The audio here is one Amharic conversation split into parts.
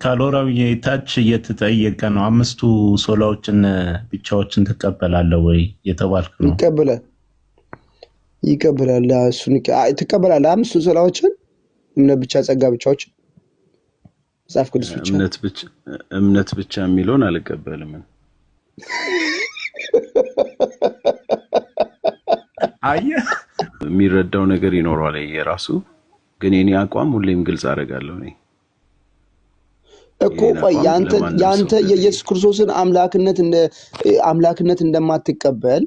ካሎራዊ ታች እየተጠየቀ ነው። አምስቱ ሶላዎችን ብቻዎችን ትቀበላለህ ወይ የተባልክ ነው። ይቀበላል ይቀበላል። እሱን ትቀበላለህ? አምስቱ ሶላዎችን፣ እምነት ብቻ፣ ጸጋ ብቻዎችን፣ መጽሐፍ ቅዱስ ብቻ። እምነት ብቻ፣ እምነት ብቻ የሚለውን አልቀበልም። አየህ፣ የሚረዳው ነገር ይኖረዋል የራሱ። ግን የኔ አቋም ሁሌም ግልጽ አደርጋለሁ። እኔ እኮ የኔን ቆይ አቋም ያንተ ለማንም ሰው ያንተ የኢየሱስ ክርስቶስን አምላክነት እንደ አምላክነት እንደማትቀበል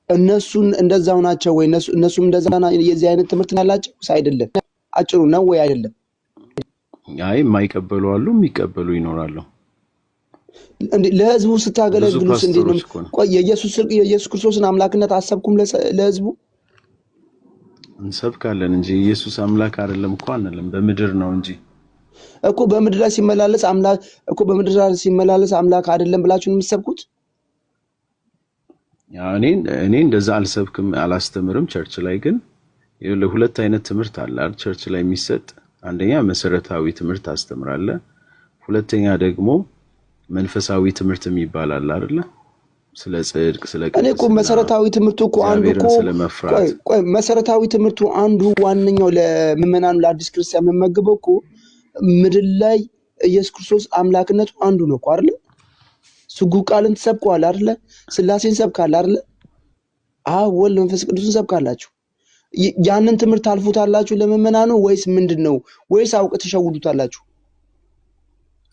እነሱን እንደዛው ናቸው ወይ? እነሱም እንደዛ የዚህ አይነት ትምህርት ያላቸው አይደለም? አጭሩ ነው ወይ አይደለም? አይ፣ የማይቀበሉ አሉ፣ የሚቀበሉ ይኖራሉ። እንዴ ለህዝቡ ብዙ ስታገለግሉስ እንዴት ነው? ፓስተሮች እኮ ነው። ቆይ የኢየሱስ ክርስቶስን አምላክነት አሰብኩም ለህዝቡ? እንሰብካለን እንጂ ኢየሱስ አምላክ አይደለም እኮ አንልም። በምድር ነው እንጂ። እኮ በምድር ላይ ሲመላለስ አምላክ እኮ በምድር ላይ ሲመላለስ አምላክ አይደለም ብላችሁ ነው የምትሰብኩት? እኔ እንደዛ አልሰብክም፣ አላስተምርም። Church ላይ ግን ይኸውልህ ሁለት አይነት ትምህርት አለ አይደል? Church ላይ የሚሰጥ አንደኛ መሰረታዊ ትምህርት አስተምራለህ፣ ሁለተኛ ደግሞ መንፈሳዊ ትምህርት የሚባል አለ አይደለ? ስለ ጽድቅ፣ ስለ እኔ እኮ ቅድስና፣ መሰረታዊ ትምህርቱ እኮ አንዱ እግዚአብሔርን እኮ ስለ ቆይ መፍራት። ቆይ መሰረታዊ ትምህርቱ አንዱ ዋነኛው ለምዕመናኑ ለአዲስ ክርስቲያን የምመግበው እኮ ምድር ላይ ኢየሱስ ክርስቶስ አምላክነቱ አንዱ ነው እኮ አይደለ? ስጉ ቃልን ትሰብከዋለህ አይደለ? ስላሴን ሰብካለህ አይደለ? አብ ወልድ መንፈስ ቅዱስን ሰብካላችሁ። ያንን ትምህርት ታልፉታላችሁ ለምዕመናኑ ወይስ ምንድን ነው? ወይስ አውቅ ትሸውዱታላችሁ?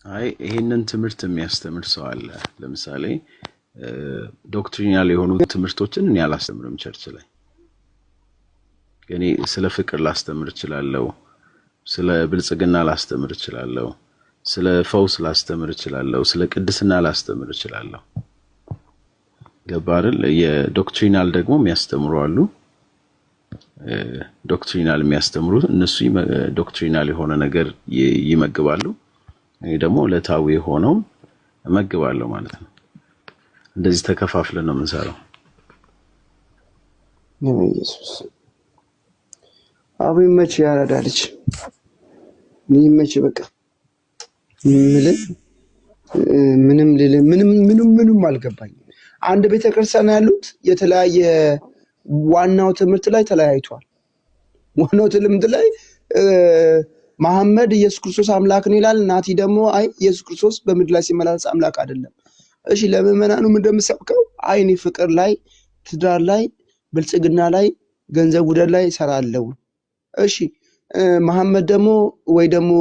አይ፣ ይሄንን ትምህርት የሚያስተምር ሰው አለ። ለምሳሌ doctrinal የሆኑ ትምህርቶችን እኔ አላስተምርም church ላይ። እኔ ስለ ፍቅር ላስተምር እችላለሁ፣ ስለ ብልጽግና ላስተምር እችላለሁ፣ ስለ ፈውስ ላስተምር እችላለሁ፣ ስለ ቅድስና ላስተምር እችላለሁ። ገባ አይደል? የ doctrinal ደግሞ የሚያስተምሩ አሉ። Doctrinal የሚያስተምሩ እነሱ doctrinal የሆነ ነገር ይመግባሉ። እኔ ደግሞ ዕለታዊ የሆነው እመግባለሁ ማለት ነው። እንደዚህ ተከፋፍለን ነው የምንሰራው። ኢየሱስ አቡ ይመች፣ ያራዳ ልጅ ይመች። በቃ ምልህ ምንም ልልህ ምንም ምንም ምንም አልገባኝም። አንድ ቤተክርስቲያን ያሉት የተለያየ ዋናው ትምህርት ላይ ተለያይቷል። ዋናው ትምህርት ላይ መሐመድ ኢየሱስ ክርስቶስ አምላክ ነው ይላል። ናቲ ደግሞ አይ ኢየሱስ ክርስቶስ በምድር ላይ ሲመላለስ አምላክ አይደለም። እሺ ለምዕመናኑ እንደምሰብከው አይ እኔ ፍቅር ላይ፣ ትዳር ላይ፣ ብልጽግና ላይ፣ ገንዘብ ውደድ ላይ እሰራለሁ። እሺ መሐመድ ደግሞ ወይ ደግሞ